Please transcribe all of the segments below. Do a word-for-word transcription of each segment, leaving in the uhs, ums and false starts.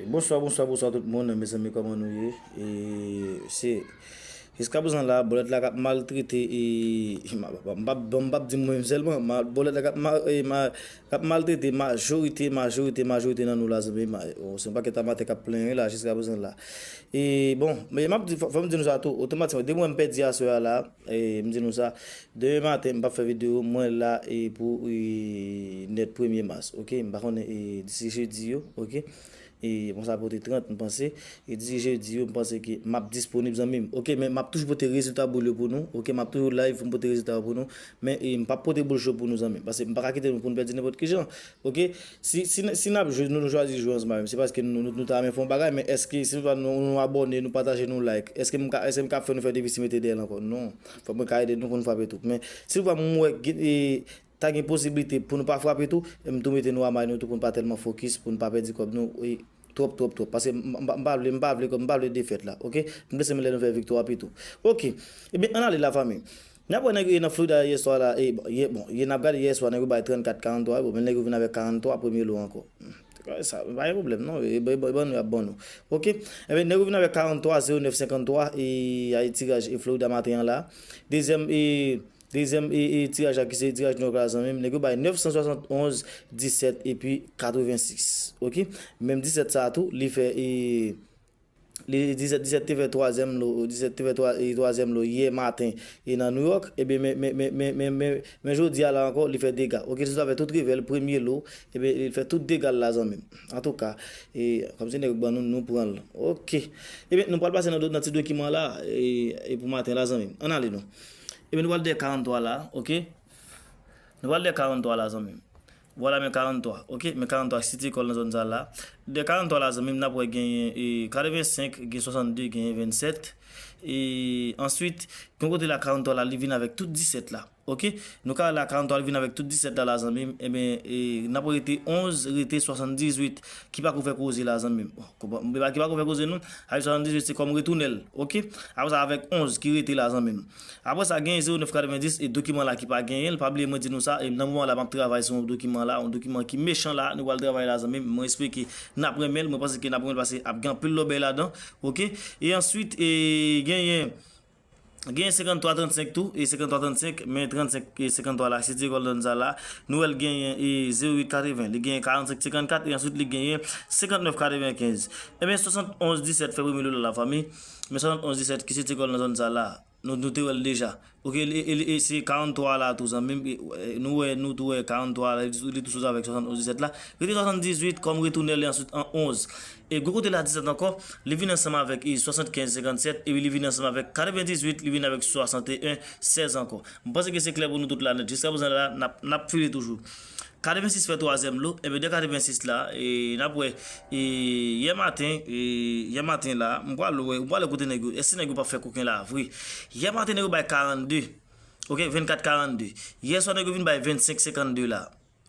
Bonswa, bonswa, bonswa tout moun, mezanmi, kòman nou ye? E, se, jiska prezan la, bòlèt la k ap maltrete, e, m p ap, m p ap di mwen menm sèlman, ma-, bòlèt la k ap ma-, e, ma-, k ap maltrete majorite, majorite, majorite nan nou la, zanmi, ma-, o, se yon pakèt amatè k ap plenyen la, jiska prezan la. E, bon, men m ap di, fò, fò m di nou sa tou, otomatikman, depi mwen m pèdi aswè a la, e, m di nou sa, demen maten, m p ap fè videyo, mwen la, e, pou, e, nèt premye mas, oke? M pa konnen, e, disi jedi yo, oke? E, bon, sa pote trant, m panse. E disi jedi yo, m panse ke m ap disponib, zanmi m. Oke, men m ap toujou pote rezilta boul yo pou nou. Oke, m ap toujou live pou m pote rezilta yo pou nou. Men, e, m p ap pote boul cho pou nou, zanmi m. Paske m pa ka kite nou pou nou pèdi nenpòt ki jan. Oke? Si, si, si n ap jwe, nou, nou chwazi jwe ansanm avè m. Se paske nou, nou, nou ta renmen fè yon bagay, men èske si nou, nou, nou abòne, nou pataje, nou like, èske m ka, èske m ka fè nou fè defi mete dèyè l ankò? Non. Fòk mwen ka ede nou pou nou frape tou. Men, si nou pa mwen wè, e, ta gen posiblite pou nou pa frape tou, e m tou mete nou a may nou tou pou nou pa tèlman fokis, pou nou pa pèdi kòb nou, e, twòp, twòp, twòp. Paske m, m, m pa vle, m pa vle, m pa vle defèt la, oke? M blese men lè nou fè viktwa pito. Oke. Ebyen, ann ale la, fanmi. N ap wè nèg yo nan Florida yè swa la, e, bon, yè, bon, yè n ap gade yè swa, nèg yo bay trannkat karanntwa, bon, men nèg yo vin avèk karanntwa premye lo ankò. Hmm. Sa, pa gen pwoblèm, non, e, e, e, ban nou, y ap ban nou. Oke? Ebyen, nèg yo vin avèk karanntwa zewo nèf senkanntwa, e, ay tiraj, e, Florida maten an la. Dezyèm, e, Dezyèm, e, e, tiraj la ki se tiraj New York la, zanmi m, nèg yo bay nèf san swasannonz disèt epi katrevensis. Oke? Menm disèt sa a tou, li fè, e, li, disèt, disèt te fè twazyèm lo, disèt te fè twa, e, twazyèm lo yè maten, e, nan New York. Ebyen, men, men, men jodi a la ankò, li fè dega. Oke, se sa fè tout revè l, premye lo, ebyen, li fè tout dega l la, zanmi m. Antouka, e, kòmsi nèg yo ban nou, nou pran l. Oke. Ebyen, nou pral pase nan do-, nan ti dokiman la, e, e pou maten la, zanmi m. Ann ale non. Ebyen, nou pral dèyè karanntwa la, oke? Nou pral dèyè karanntwa la, zanmi m. Vwala, men karanntwa, oke? Men karanntwa, City Call nan zòn sa la. Dèyè karanntwa la, zanmi m, n ap wè genyen, e, katrevensenk, gen swasannde, genyen vennsèt. E answit, gen kote la, karanntwa la, li vin avèk tout disèt la, oke? Nou ka wè la, karanntwa, li vin avèk tout disèt la, la, zanmi m. Ebyen, e, n ap rete onz, rete swasanndizuit. Ki pa ko fè koze la, zanmi m? Bon, konprann, men pa ki pa ko fè koze, non. Avèk swasanndizuit, se kòm retounen l, oke? Apre sa, avèk onz ki rete la, zanmi m. Apre sa, genyen zewo nèf katrevendis, e dokiman la ki pa genyen l. Pa bliye mwen di nou sa, e nan moman la, m ap travay sou yon dokiman la, yon dokiman ki mechan la, nou pral travay la, zanmi m. Mwen espere ke n ap renmen l, mwen panse ke n ap renmen l paske ap gen anpil lòbèy ladan, oke? E answit, e genyen, genyen senkanntwa trannsenk tou, e senkanntwa trannsenk, men trannsenk e senkanntwa la, City Call nan zòn sa la, nou wè l genyen, e zewo uit katreven, li genyen karannsenk senkannkat, e answit li genyen senkantnèf katrevenkenz. Ebyen, swasannonz disèt fè premye lo la, la fanmi, men swasannonz disèt ki City Call nan zòn sa la. Nou, nou te wè l deja. Oke, li, li, li, se karanntwa la tou, zanmi m. E, e, nou wè, nou tou wè karanntwa la, li, li tou sou avèk swasannonz disèt la. Rete swasanndizuit kòm retounen li answit an onz. E gwo kote la disèt ankò, li vin ansanm avèk, e, swasannkenz senkannsèt, epi li vin ansanm avèk katrevendizuit, li vin avèk swasanteyen sèz ankò. M panse ke se klè pou nou tout la nèt. Jiska prezan la, n ap, n ap file toujou. Katrevensis fè twazyèm lo, ebyen, de katrevensis la, e, n ap wè, e, yè maten, e, yè maten la, m pral wè, m pral wè kote nèg yo, èske nèg yo p ap fè koken la vre? Yè maten, nèg yo bay karannde, oke, vennkat karannde. Yè swa, nèg yo vin bay vennsenk senkannde la.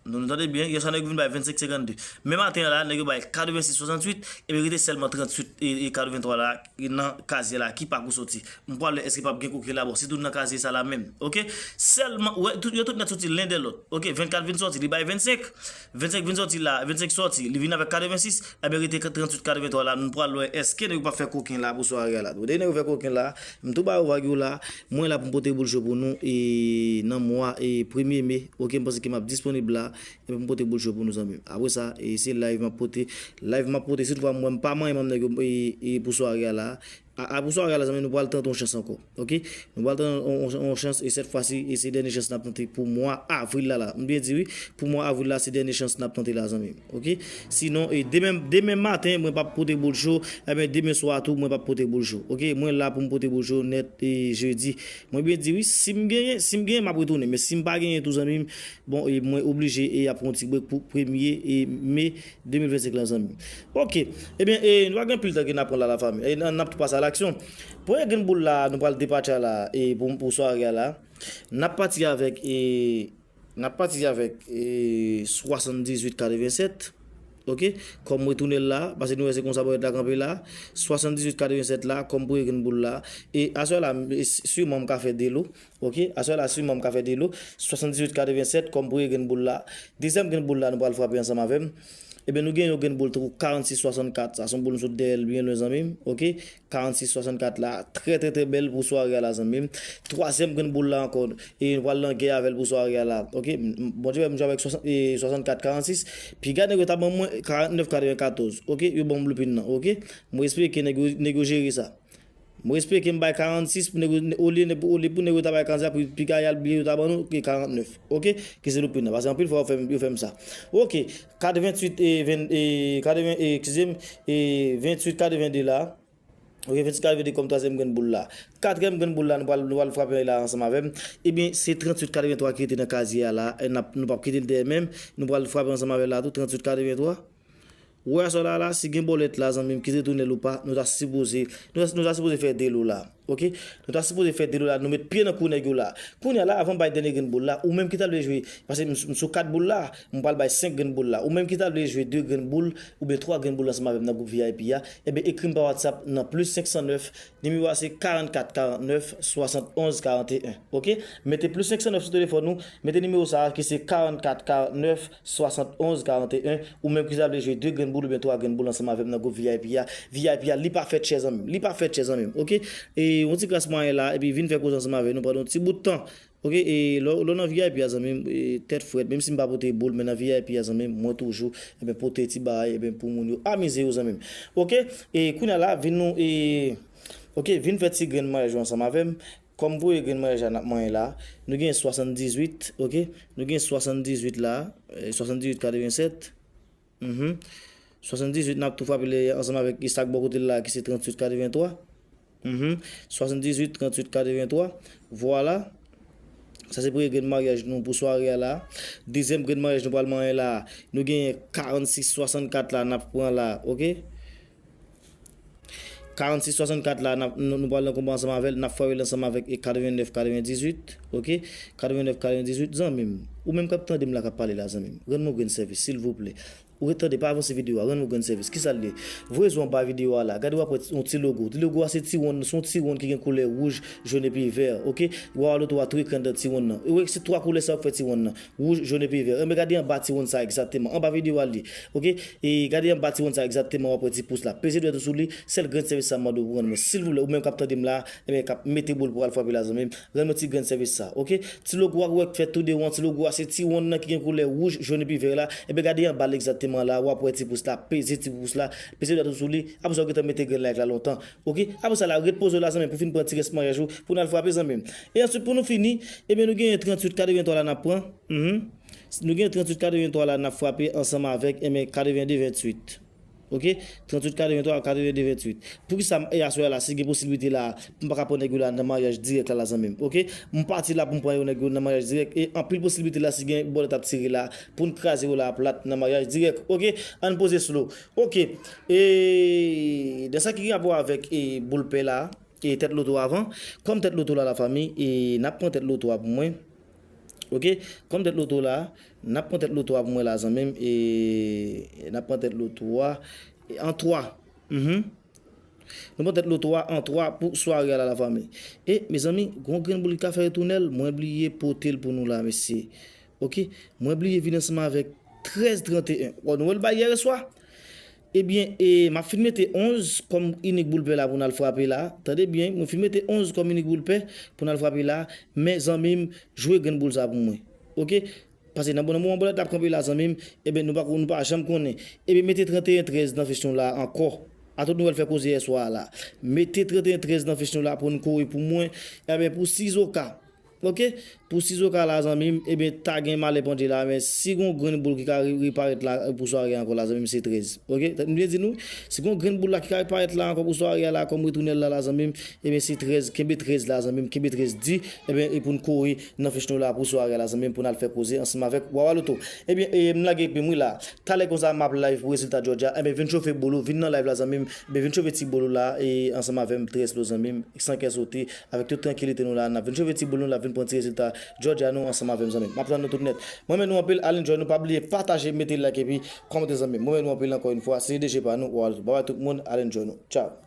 Nou, nou tande byen, yè swa, nèg yo vin bay vennsenk senkannde. Men maten an la, nèg yo bay katrevensis swasanntuit, epi rete sèlman tranntuit e, e katreventwa la, nan kazye la, ki pa ko soti. M pral wè èske p ap gen koken la, bon, sitou nan kazye sa la menm, oke? Sèlman, wè, tout, yo tout nèt soti len dè lòt, oke? Vennkat vin sòti, li bay vennsenk, vennsenk vin sòti la, vennsenk sòti, li vin avèk katrevensis, ebyen rete tranntuit katreventwa la, nou pral wè èske nèg yo p ap fè koken la pou sware a la. Depi nèg yo fè koken la, m tou ba yo vag yo la, mwen la pou m pote boul cho pou nou, e nan mwa, e premye me, oke, m panse ke m ap disponib la, epi m pote boul cho pou nou zanmi m. Apre sa, e se live m ap pote, live m ap pote, si toutfwa m wè m pa manyen manm nèg yo, e, e pou sware a la, A, a, pou sware a la, zanmi, nou pral tante yon chans ankò. Oke? Nou pral tante yon, yon, yon chans, e sèt fwa si, e se dènye chans n ap tante pou mwa avril la, la. M byen di, wi. Pou mwa avril la, se dènye chans n ap tante la, zanmi. Oke? Sinon, e demen, demen maten, mwen p ap pote boul cho. Ebyen, demen swa tou, mwen p ap pote boul cho. Oke? Mwen la pou m pote boul cho nèt, e jedi. Mwen byen di, wi. Si m genyen, si m genyen, m ap retounen. Men si m pa genyen tou, zanmi m, bon, e mwen oblije, e ap pran yon ti brek pou premye, e me de mil vennsenk la, zanmi. Oke. Ebyen, e, nou pa gen pil tan ke n ap pran la, la fanmi. E, n, n ap tou pase a laksyon. Premye grenn boul la, nou pral depatcha la, e, pou, pou sware a la. N ap pati avèk, e, n ap pati avèk, e, swasanndizuit katrevensèt. Oke? Kòm retounen l la, paske nou wè se konsa bòlèt la kanpe la. Swasanndizuit katrevensèt la, kòm premye grenn boul la. E, aswè la, e, si, siman m ka fè de lo. Oke, aswè la, siman m ka fè de lo. Swasanndizuit katrevensèt kòm premye grenn boul la. Dezyèm grenn boul la, nou pral frape ansanm avè m. Ebyen, nou gen yon grenn boul tankou karannsis swasannkat. Sa se yon boul m sot dèyè l byen lwen, zanmi m. Oke? Karannsis swasannkat la, trè, trè, trè bèl pou sware a la, zanmi m. Twazyèm grenn boul la ankò, e nou pral nan gè avè l pou sware a la. Oke? M, m, Bondye fè m jwe avèk swasant, e, swasannkat karannsis. Piga nèg yo ta ban mwen karantnèf katrevenkatòz. Oke? Yo ban m blueprint nan. Oke? Mwen espere ke nèg yo, nèg yo jere sa. Mwen espere ke m bay karannsis pou nèg yo, olye, olye pou nèg yo ta bay karannsis la, pou piga y al bliye yo ta ban nou, ke karantnèf. Oke? Ke se blueprint nan. Paske anpil fwa yo fè m, yo fè m sa. Oke. Katreventuit e ven, e, katreven, e, eskize m, e, ventuit katrevende la. Oke, ventuit katrevende kòm twazyèm grenn boul la. Katriyèm grenn boul la, nou pral, nou pral frape la ansanm avè m. Ebyen, se tranntuit katreventwa ki rete nan kazye a la. E n ap, nou p ap kite l dèyè menm. Nou pral frape ansanm avè l la tou, tranntuit katreventwa. Wè sa la, la, si gen bòlèt la, zanmi m, ki te tounen l ou pa, nou ta sipoze, nou ta, nou ta sipoze fè de lo la. Oke? Nou ta sipoze fè de lo la, nou met pye nan kou nèg yo la. Kounye a la, avan m bay dènye grenn boul la, ou menm ki ta vle jwe, paske m, m sou kat boul la, m pral bay senk grenn boul la. Ou menm ki ta vle jwe de grenn boul, oubyen twa grenn boul ansanm avè m nan gwoup V I P a, ebyen, ekri m pa WhatsApp nan plis senk san nèf, nimewo a se karannkat karannèf swasannonz karanteyen. Oke? Mete plis senk san nèf sou telefòn ou, mete nimewo sa a ki se karannkat karannèf swasannonz karanteyen, ou menm ki ta vle jwe de grenn boul oubyen twa grenn boul ansanm avè m nan gwoup V I P a. V I P a, li pa fèt chè, zanmi m. Li pa fèt chè, zanmi m. Oke? E yon ti kras mwayen la, epi vin fè koze ansanm avè nou pandan yon ti bout tan. Oke? E lè, lè w nan V I P a, zanmi m, e, tèt frèt, menm si m pa pote boul, men nan V I P a, zanmi m, mwen toujou, ebyen, pote ti bagay, ebyen, pou moun yo amize yo, zanmi m. Oke? E kounye a la, vin nou, e, oke, vin fè ti grenn maryaj yo ansanm avè m. Kòm premye grenn maryaj la n ap manyen la, nou gen swasanndizuit, oke? Nou gen swasanndizuit la, e, swasanndizuit katrevensèt. Mhm. Swasanndizuit, n ap tou frape li ansanm avèk sa k bò kote l la, ki se tranntuit katreventwa. Mhm. Swasanndizuit, tranntuit, katreventwa. Vwala. Sa se premye grenn maryaj nou pou sware a la. Dezyèm grenn maryaj nou pral manyen la, nou gen karannsis swasannkat la, n ap pran la, oke? Karannsis swasannkat la, n ap, nou, nou pral nan konba ansanm avè l, n ap frape l ansanm avèk, e, katrevennèf katrevendizuit, oke? Katrevennèf katrevendizuit, zanmi m. Ou menm k ap tande m la, k ap pale la, zanmi m. Rann mwen grenn sèvis, silvouplè. Ou ret tande, pa avanse videyo a, rann mwen grenn sèvis. Kisa l ye? Voye zo anba videyo a la. Gade w ap wè yon ti logo. Ti logo a se ti wonn, se yon ti wonn ki gen koulè wouj, jòn epi vè, oke? Wawa Loto a tou ekri anndan ti wonn nan. Ou wè se twa koulè sa yo k fè ti wonn nan. Wouj, jòn epi vè. Enben gade anba ti wonn sa egzakteman. Anba videyo a l ye. Oke? E gade anba ti wonn sa egzakteman, w ap wè ti pous la. Peze dwèt ou sou li, sèl grenn sèvis sa m mande w pou rann mwen. Silvouplè, ou menm k ap tande m la, enben k ap mete boul pou al frape la, zanmi m. Rann mwen ti grenn sèvis sa, oke? Ti logo a wè k fèt tou de wonn, ti logo a se ti wonn nan ki gen koulè wouj, jòn epi vè la. Enben gade anba l egzakteman la, w ap wè ti pous la, peze ti pous la, peze dwèt ou sou li, apre sa w gentan mete grenn like la lontan, oke? Apre sa la, ret poze w la, zanmi m, pou fin pran ti rès maryaj ou, pou n al frape, zanmi m. E answit, pou nou fini, ebyen, nou genyen tranntuit katreventwa la n ap pran. Mhm. Nou genyen tranntuit katreventwa la n ap frape ansanm avèk, enben, katrevende venntuit. Oke? Tranntuit katreventwa, katrevende venntuit. Poukisa m, e aswè a la, si gen posiblite la, m pa ka pran nèg yo la nan maryaj dirèk la, la, zanmi m? Oke? M pati la pou m pran yo nèg yo nan maryaj dirèk. E anpil posiblite la, si gen bòlèt ap tire la, pou n kraze yo la plat nan maryaj dirèk. Oke? Ann poze slow. Oke. E nan sa ki gen rapò avèk, e, boul pè la, e tèt loto avan. Kòm tèt loto la, lafanmi, e n ap pran tèt loto a pou mwen. Oke? Kòm tèt loto la, n ap pran tèt loto a pou mwen la, zanmi m, e n ap pran tèt loto a, e an twa. Mhm. Nou pran tèt loto a an twa pou sware a la, lafanmi. E, mezanmi, gon grenn boul ki ka fè retounèl, mwen bliye pote l pou nou la, mesye. Oke? Mwen bliye vin ansanm avèk trèz tranteyen. Bon, nou wè l bay yè swa? Ebyen, e, m ap fin mete onz kòm inik boul pè la pou n al frape la. Tande byen, mwen fin mete onz kòm inik boul pè pou n al frape la. Men, zanmi m, jwe grenn boul sa pou mwen. Oke? Paske nan, nan moman bòlèt la ap kanpe la, zanmi m, ebyen, nou pa, nou pa janm konnen. Ebyen, mete tranteyen trèz nan fich nou la ankò. A tout nouvèl fè koze yè swa a la. Mete tranteyen trèz nan fich nou la pou n kore pou mwen. Ebyen, pou sizoka. Oke? Pou sizoka la, zanmi m, ebyen, ta gen malè pandye la, men si gon grenn boul ki ka re-, reparèt la, e, pou sware a ankò la, zanmi m, se trèz. Oke? M byen di nou, si gon grenn boul la ki ka reparèt la ankò pou sware a la, kòm retounèl la, la, zanmi m, ebyen, se trèz, kenbe trèz la, zanmi m, kenbe trèz di, ebyen, e pou n kore nan fich nou la pou sware a la, zanmi m, pou n al fè koze ansanm avèk Wawa Loto. Ebyen, e, m lage epi m wi la. Talè konsa, m ap live pou rezilta Georgia. Ebyen, vin chofe boul ou, vin nan live la, zanmi m. Ebyen, vin chofe ti boul ou la, e ansanm avè m, trèz lo, zanmi m, san kè sote. Avèk tout trankilite nou la, n ap vin chofe ti boul nou, n ap vin pran ti rezilta Georgia nou ansanm avè m, zanmi m. M ap tann nou tout nèt. Mwen renmen nou anpil, al enjoy nou, pa bliye pataje, mete like epi kòmante, zanmi m. Mwen renmen nou anpil ankò yon fwa, se D J pa nou, Wawa Loto. Babay tout moun, al enjoy nou. Tchao.